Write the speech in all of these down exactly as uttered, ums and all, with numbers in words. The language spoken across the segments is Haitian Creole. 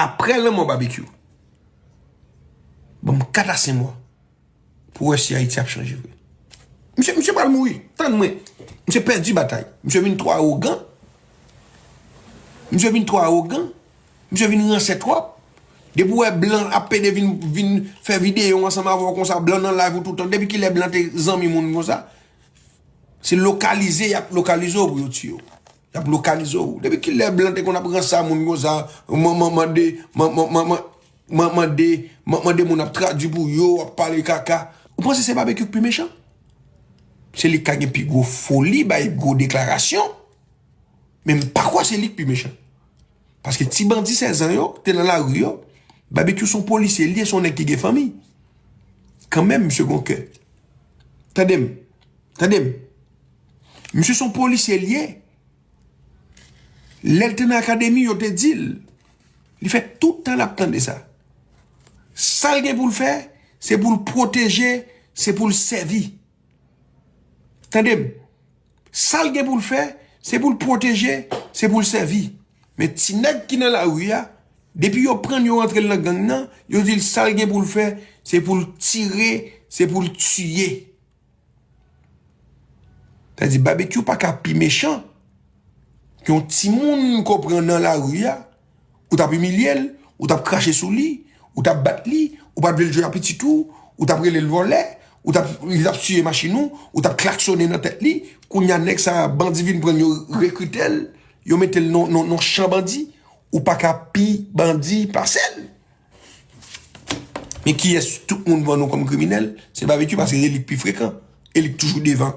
Apre lanmò Babekyou, ban m kat a senk mwa pou wè si Ayiti ap chanje vre. Misye, misye pral mouri. Tann mwen. Misye pèdi batay. Misye vin twò awogan. Misye vin twò awogan. Misye vin ransè twòp. Depi w wè blan ap pede vin, vin fè videyo ansanm avè w konsa, blan nan live ou toutan. Depi kilè blan te zanmi moun konsa? Se lokalize y ap lokalize w pou yo tiye w. Y ap lokalize w. Depi kilè blan te konn ap ransè moun konsa, man-, man-, mande, man-, man-, man-, man-, man-, mande, man-, mande moun ap tradui pou yo, ap pale kaka. Ou panse se Babekyou k pi mechan? Se li k ka gen pi gwo foli, bay gwo deklarasyon. Men m pa kwè se li k pi mechan. Paske ti bandi sèz an yo te nan lari yo, Babekyou se yon polisye li ye, se yon nèg ki gen fanmi. Kanmenm, misye gon kè. Tande m. Tande m. Misye se yon polisye li ye. Lè l te nan akademi, yo te di l. Li fè tout tan l ap tande sa. Sa l gen pou l fè, se pou l pwoteje, se pou l sèvi. Tande m. Sa l gen pou l fè, se pou l pwoteje, se pou l sèvi. Men ti nèg ki nan lari a, depi yo pran l, yo rantre l nan gang nan, yo di l sa l gen pou l fè, se pou l tire, se pou l tiye. Sa di Babekyou pa ka pi mechan ke yon timoun ke w pran nan lari a, ou t ap imilye l, ou t ap krache sou li, ou t ap bat li, ou pa t vle l jwe ak pitit ou, ou t ap rele l vòlè, ou t ap, li t ap siye machin ou, ou t ap klaksonnen nan tèt li. Kounye a, nèg sa a, bandi vin pran l, yo rekrite l, yo mete l nan, nan, nan chan bandi, ou pa ka pi bandi pase l. Men kiyès tout moun vann nou kòm kriminèl? Se Babekyou, paske se li k pi frekan, e li k toujou devan.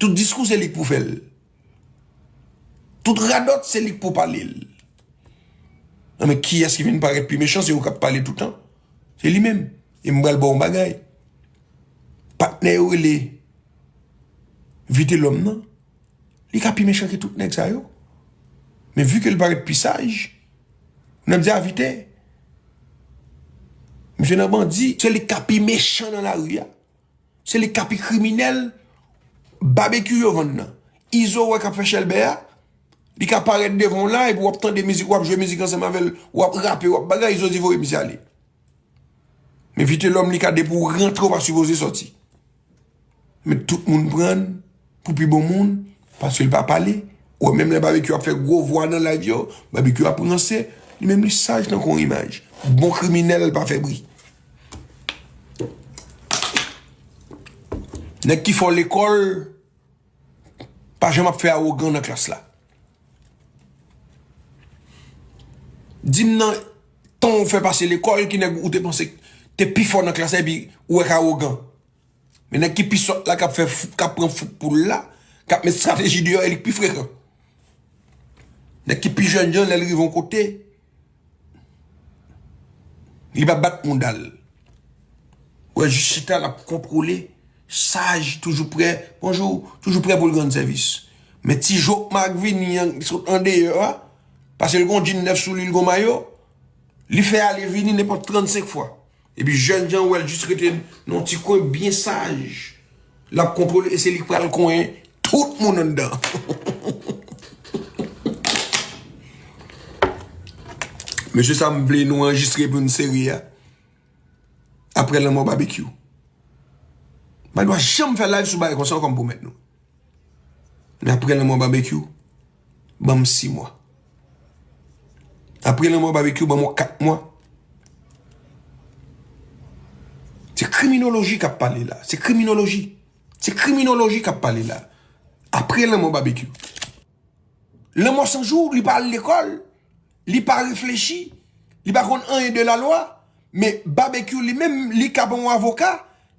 Tout diskou, se li k pou fè l. Tout radòt, se li k pou pale l. Non, men kiyès ki vin parèt pi mechan? Se ou k ap pale toutan. Se li menm. E m pral ba w yon bagay. Patnè yo rele Vitelòm nan, li ka pi mechan ke tout nèg sa yo. Men vi ke l parèt pi saj, n ap di a Vite, misye nan bandi, se li k ka pi mechan nan lari a. Se li k ka pi kriminèl. Babekyou yo vann nan. Izo wè k ap fè chèlbè a, li ka parèt devan w la, epi w ap tande mizik, w ap jwe mizik ansanm avè l, w ap rape, w ap bagay, Izo di voye misye ale. Men Vitelòm, li ka depi w rantre, w pa sipoze sòti. Men tout moun pran l pou pi bon moun, paske l pa pale. Ou wè, menm lè Babekyou ap fè gwo vwa nan live yo, Babekyou ap ranse, li menm li saj tankou yon imaj. Bon kriminèl pa fè bri. Nèg ki fò lekòl pa janm ap fè awogan nan klas la. Di m nan tan w fè pase lekòl, ki nèg ou te panse te pi fò nan klas la, epi ou wè k awogan. Men nèg ki pi sòt la, k ap fè fou, k ap pran fouk pou l la, k ap met estrateji deyò, e li k pi frekan. Nèg ki pi jènjan, lè l rive yon kote, li pa bat mouda l. Ou wè, jis chita, l ap kontwole, saj, toujou prè, bonjou, toujou prè pou l rann sèvis. Men ti jokma k vini an, sot andeyò a, paske l gon djin nèf sou li, l gon mayo, li fè ale vini nenpòt trannsenk fwa. Epi jènjan wè l jis rete nan yon ti kwen byen saj. L ap kontwole e se li k pral konyen tout moun anndan. Mesye sa, m vle nou anrejistre pou n seri a. Apre lanmò Babekyou. M pa dwa janm fè live sou bagay konsa ankò, m pwomèt nou. Men apre lanmò Babekyou, ban m sis mwa. Apre lanmò Babekyou, ban m yon kat mwa. Se kriminoloji k ap pale la. Se kriminoloji. Se kriminoloji k ap pale la. Apre lanmò Babekyou. Lanmò Sanjou, li pa al lekòl, li pa reflechi, li pa konn anyen de lalwa, men Babekyou li menm, li ka pa yon avoka,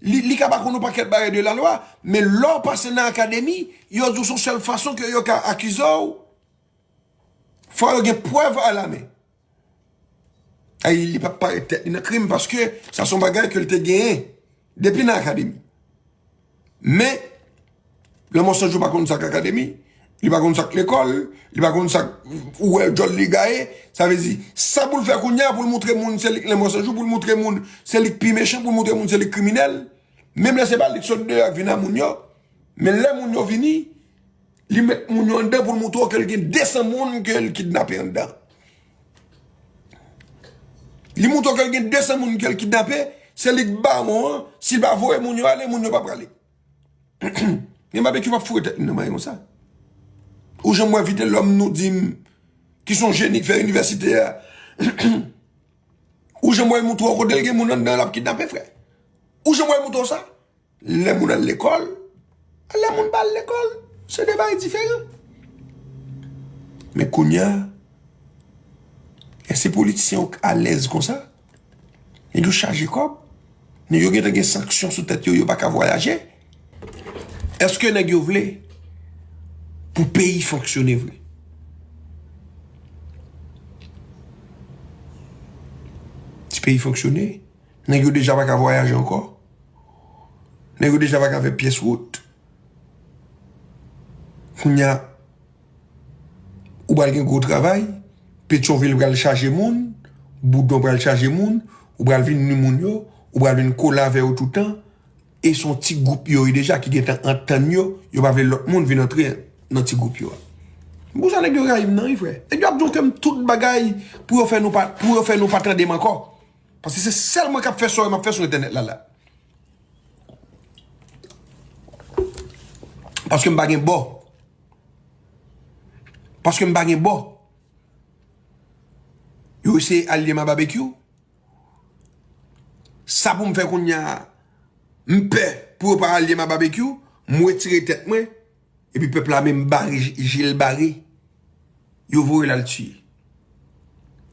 li, li ka pa konn yon pakèt bagay de lalwa, men lè w pase nan akademi, yo di w se yon sèl fason ke yo ka akize w, fò yo gen prèv alamen. Ay, li pa parèt tèt li nan krim paske sa se yon bagay ke l te genyen depi nan akademi. Men, Lanmò Sanjou pa konn sa k akademi, li pa konn sa k lekòl, li pa konn sa k ou wè djòl li gaye. Sa vle di, sa pou l fè kounye a, pou l moutre moun se li k Lanmò Sanjou, pou l moutre moun se li k pi mechan, pou l moutre moun se li k kriminèl. Menm lè se pa li k sot deyò k vin a moun yo, men lè moun yo vini, li met moun yo anndan pou l moutre w ke l gen de san moun ke l kidnape anndan. Li montre w ke l gen de san moun ke l kidnape, se li k bawon an, si l pa voye moun yo ale, moun yo pa prale. Gen Babekyou p ap foure tèt li nan manyen konsa. Ou janm wè Vitelòm nou di m, ki se yon jeni k fè inivèsite a. Ou janm wè l montre w kote l gen moun anndan l ap kidnape, frè? Ou janm wè l montre w sa? Lè moun al lekòl, lè moun pa al lekòl, se de bagay diferan. Men kounye a, èske politisyen yo alèz konsa? Nèg yo chaje kòb. Nèg yo gentan gen sanksyon sou tèt yo, yo pa ka vwayaje. Èske nèg yo vle pou peyi fonksyone vre? Ti peyi fonksyone, nèg yo deja pa ka vwayaje ankò. Nèg yo deja pa ka fè pyès wout. Kounye a, ou pral gen gwo travay, Petyonvil pral chaje moun, Boudon pral chaje moun, ou pral vin ni moun yo, ou pral vin kole avè yo toutan, e se yon ti gwoup yo ye deja ki gentan antann yo, yo pa vle lòt moun vin antre nan ti gwoup yo a. Pou sa nèg yo rayi m nan, wi, frè. Nèg yo ap di w ke m tout bagay pou yo fè nou pa, pou yo fè nou pa tande m ankò. Paske se sèl mwen k ap fè sa yo m ap fè sou entènèt la, la. Paske m pa gen bò. Paske m pa gen bò. Yo eseye alye m a Babekyou. Sa pou m fè kounye a, m pè pou yo pa alye m a Babekyou, m retire tèt mwen, epi pèp la menm bare, je l bare. Yo voye l al tiye.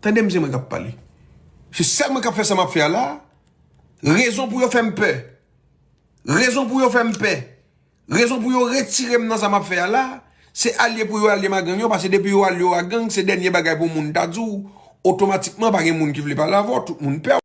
Tande m, se mwen k ap pale. Se sèl mwen k ap fè sa m ap fè a la. Rezon pou yo fè m pè. Rezon pou yo fè m pè. Rezon pou yo retire m nan sa m ap fè a la, se alye pou yo alye m a gang yo, paske depi yo alye w a gang, se dènye bagay pou moun ta di w, otomatikman pa gen moun ki vle pale avè w, tout moun pè w.